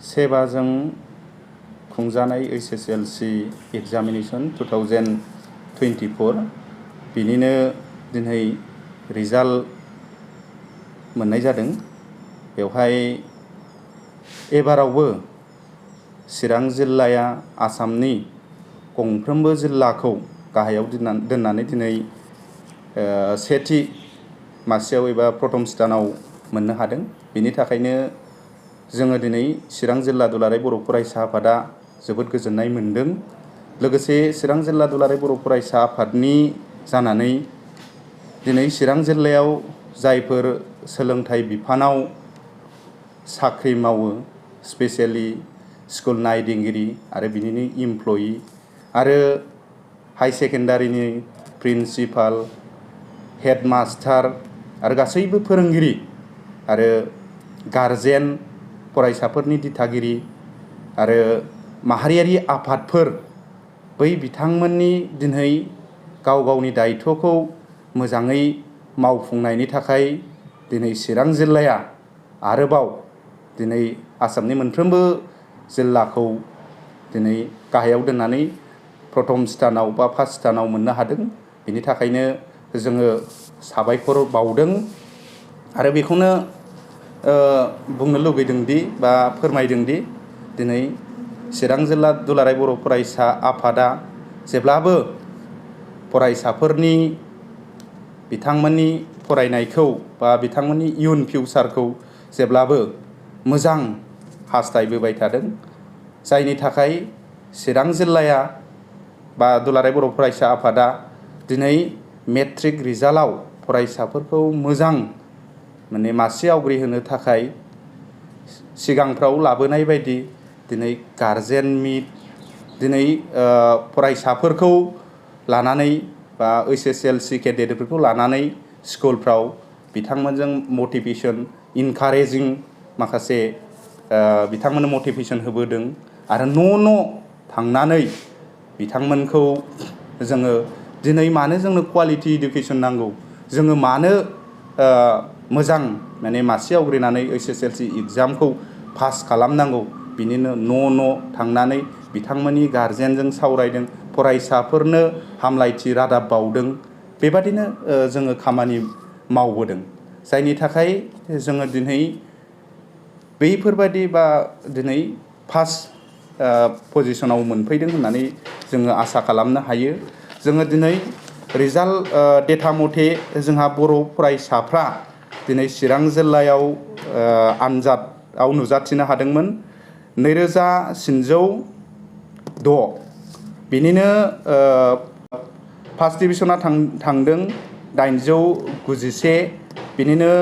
सेबाजों खुंजानाय HSLC examination 2024 बिनिनो दिनै रिजाल्ट मोननाय जादों। बेवहाय एबारावबो चिरां जिल्लाया आसामनि गंफ्रोमबो जिल्लाखौ गाहायाव दोननानै दिनै सेथि मासियाव एबा प्रथम स्थानाव मोननो हादों। बेनि थाखायनो जोङो दिनै चिरां जिल्ला दुलाराय बर' फरायसा आफादा जोबोद गोजोननाय मोनदों। लोगोसे चिरां जिल्ला दुलाराय बर' फरायसा आफादनि जानानै दिनै चिरां जिल्लायाव जायफोर सोलोंथाइ बिफानाव साख्रि मावो, स्पेसियेलि स्कुल नायदिंगिरि आरो बिनिनो इमप्लयि आरो हाई सेकेन्डारिनि प्रिन्सिपाल, हेडमास्टार आरो गासैबो फोरोंगिरि आरो गारजेन, फरायसाफोरनि दिथागिरि आरो माहारियारि आफादफोर बै बिथांमोननि दिनै गाव गावनि दायित्वखौ मोजाङै मावफुंनायनि थाखाय दिनै चिरां जिल्लाया आरोबाव दिनै आसामनि मोनफ्रोमबो जिल्लाखौ दिनै गाहायाव दोननानै प्रथम स्थानाव बा फार्स्ट स्थानाव मोननो हादों। बेनि थाखायनो जोङो साबायखर बावदों आरो बेखौनो बुंनो लुगैदोंदि बा फोरमायदोंदि दिनै चिरां जिल्ला दुलाराय बर' फरायसा आफादा जेब्लाबो फरायसाफोरनि बिथांमोननि फरायनायखौ बा बिथांमोननि इयुन फिउचारखौ जेब्लाबो मोजां हास्थायबोबाय थादों। जायनि थाखाय चिरां जिल्लाया बा दुलाराय बर' फरायसा आफादा दिनै मेट्रिक रिजाल्टआव फरायसाफोरखौ मोजां मासि आवग्रिहोनो थाखाय सिगांफ्राव लाबोनाय बायदि दिनै गारजेन मिट, दिनै फरायसाफोरखौ लानानै बा HSLC केडेटफोरखौ लानानै स्कुलफ्राव बिथांमोनजों मटिभेसन, इनकारेजिं माखासे बिथांमोननो मटिभेसन होबोदों आरो न' थांनानै बिथांमोनखौ जोङो दिनै मानो जोंनो क्वालिटि इडुकेसन नांगौ, जोङो मानो मोजां मासि आवग्रिनानै HSLC एग्जामखौ पास खालामनांगौ, बिनिनो न' थांनानै बिथांमोननि गारजेनजों सावरायदों, फरायसाफोरनो हामलायथि रादाब बावदों। बेबादिनो जोङो खामानि मावबोदों। जायनि थाखाय जोङो दिनै बैफोरबादि बा दिनै फार्स्ट पजिसनाव मोनफैदों होननानै जोङो आसा खालामनो हायो। जोङो दिनै रिजाल्ट डेटा मथे जोंहा बर' फरायसाफ्रा दिनै चिरां जिल्लायाव आनजादाव नुजाथिनो हादोंमोन 2306। बिनिनो फार्स्ट डिभिसना थांदों 891, बिनिनो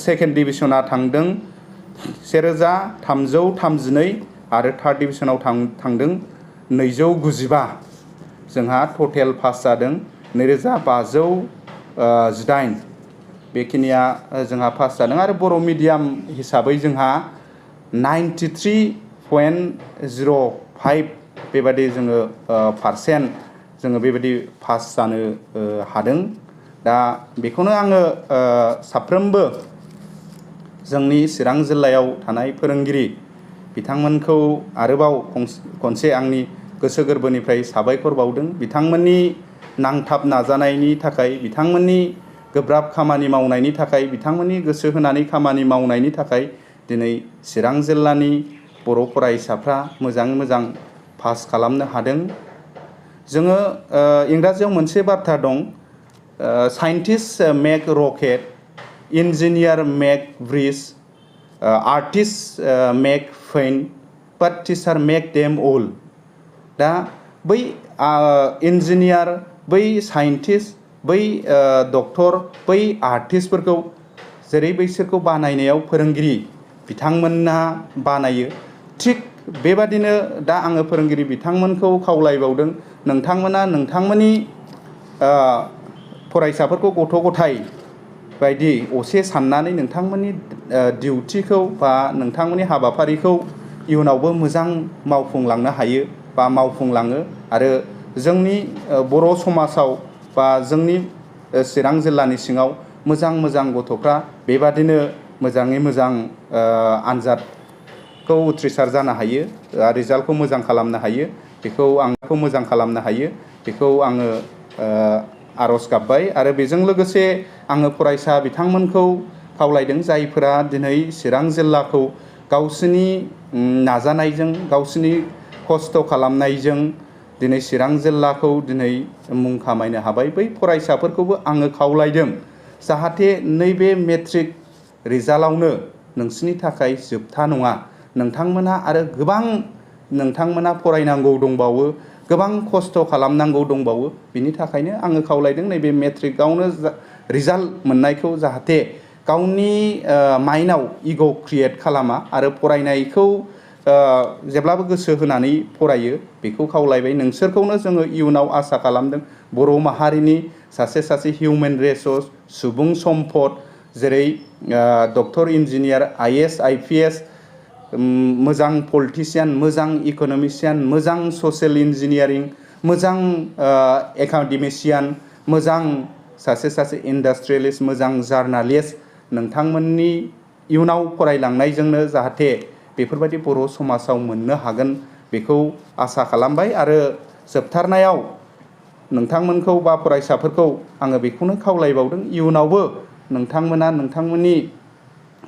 सेकेन्ड डिभिसना थांदों 1332 आरो थार्ड डिभिसनाव थांदों 295। जोंहा टटेल पास जादों 2518। बेखिनिया जोंहा पास जादों आरो बर' मिडियाम हिसाबै जोंहा 93.05 बेबादि जोङो पारसेन्ट जोङो बेबायदि पास जानो हादों। दा बेखौनो आङो साफ्रोमबो जोंनि चिरां जिल्लायाव थानाय फोरोंगिरि बिथांमोनखौ आरोबाव खनसे आंनि गोसो गोरबोनिफ्राय साबायखर बावदों। बिथांमोननि नांथाब नाजानायनि थाखाय, बिथांमोननि गोब्राब खामानि मावनायनि थाखाय, बिथांमोननि गोसो होनानै खामानि मावनायनि थाखाय दिनै चिरां जिल्लानि बर' फरायसाफ्रा मोजाङै मोजां पास खालामनो हादों। जोङो इंराजियाव मोनसे बाथ्रा दं, scientist make rocket, engineer make bridge, artist make paint, but teacher make them all. दा बै इन्जिनियार, बै साइन्टिस्ट, बै डक्टर, बै आर्टिस्टफोरखौ जेरै बैसोरखौ बानायनायाव फोरोंगिरि बिथांमोनहा बानायो, थिग बेबादिनो दा आङो फोरोंगिरि बिथांमोनखौ खावलायबावदों, नोंथांमोना नोंथांमोननि फरायसाफोरखौ गथ' गथाय बायदि असे साननानै नोंथांमोननि डिउटिखौ बा नोंथांमोननि हाबाफारिखौ इयुनावबो मोजां मावफुंलांनो हायो बा मावफुंलाङो आरो जोंनि बर' समाजाव बा जोंनि चिरां जिल्लानि सिङाव मोजां मोजां गथ'फ्रा बेबादिनो मोजाङै मोजां आनजादखौ खौ उथ्रिसार जानो हायो, रिजाल्टखौ मोजां खालामनो हायो, बेखौ मोजां खालामनो हायो, बेखौ आङो आर'ज गाबबाय। आरो बेजों लोगोसे आङो फरायसा बिथांमोनखौ खावलायदों जायफोरा दिनै चिरां जिल्लाखौ गावसिनि नाजानायजों, गावसिनि खस्थ' खालामनायजों दिनै चिरां जिल्लाखौ दिनै मुं खामायनो हाबाय, बै फरायसाफोरखौबो आङो खावलायदों जाहाथे नैबे मेट्रिक रिजाल्टआवनो नोंसिनि थाखाय जोबथा नङा, नोंथांमोना आरो गोबां नोंथांमोना फरायनांगौ दंबावो, गोबां खस्थ' खालामनांगौ दंबावो। बिनि थाखायनो आङो खावलायदों नैबे मेट्रिकआवनो रिजाल्ट मोननायखौ जाहाथे गावनि माइन्डआव इग' क्रियेट खालामा आरो फरायनायखौ जेब्लाबो गोसो होनानै फरायो, बेखौ खावलायबाय। नोंसोरखौनो जोङो इयुनाव आसा खालामदों बर' माहारिनि सासे हिउमेन रिसर्स, सुबुं सम्पद, जेरै डक्टर, इन्जिनियार, IAS, IPS, मोजां पलिटिसियान, मोजां इक'नमिसियान, मोजां ससियेल इन्जिनियारिं, मोजां एकाडेमिसियान, मोजां सासे इन्डास्ट्रियेलिस्ट, मोजां जार्नालिस्ट, नोंथांमोननि इयुनाव फरायलांनायजोंनो जाहाथे बेफोरबायदि बर' समाजाव मोननो हागोन, बेखौ आसा खालामबाय। आरो जोबथारनायाव नोंथांमोनखौ बा फरायसाफोरखौ आङो बेखौनो खावलायबावदों, इयुनावबो नोंथांमोना नोंथांमोननि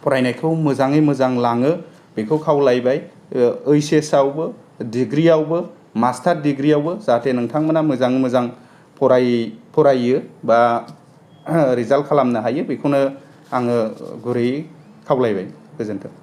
फरायनायखौ मोजाङै मोजां लाङो, बेखौ खावलायबाय। HS आवबो, डिग्रियावबो, मास्टार डिग्रियावबो जाहाथे नोंथांमोना मोजाङै मोजां फरायो बा रिजाल्ट खालामनो हायो, बेखौनो आङो गुरैयै खावलायबाय। गोजोन्थों।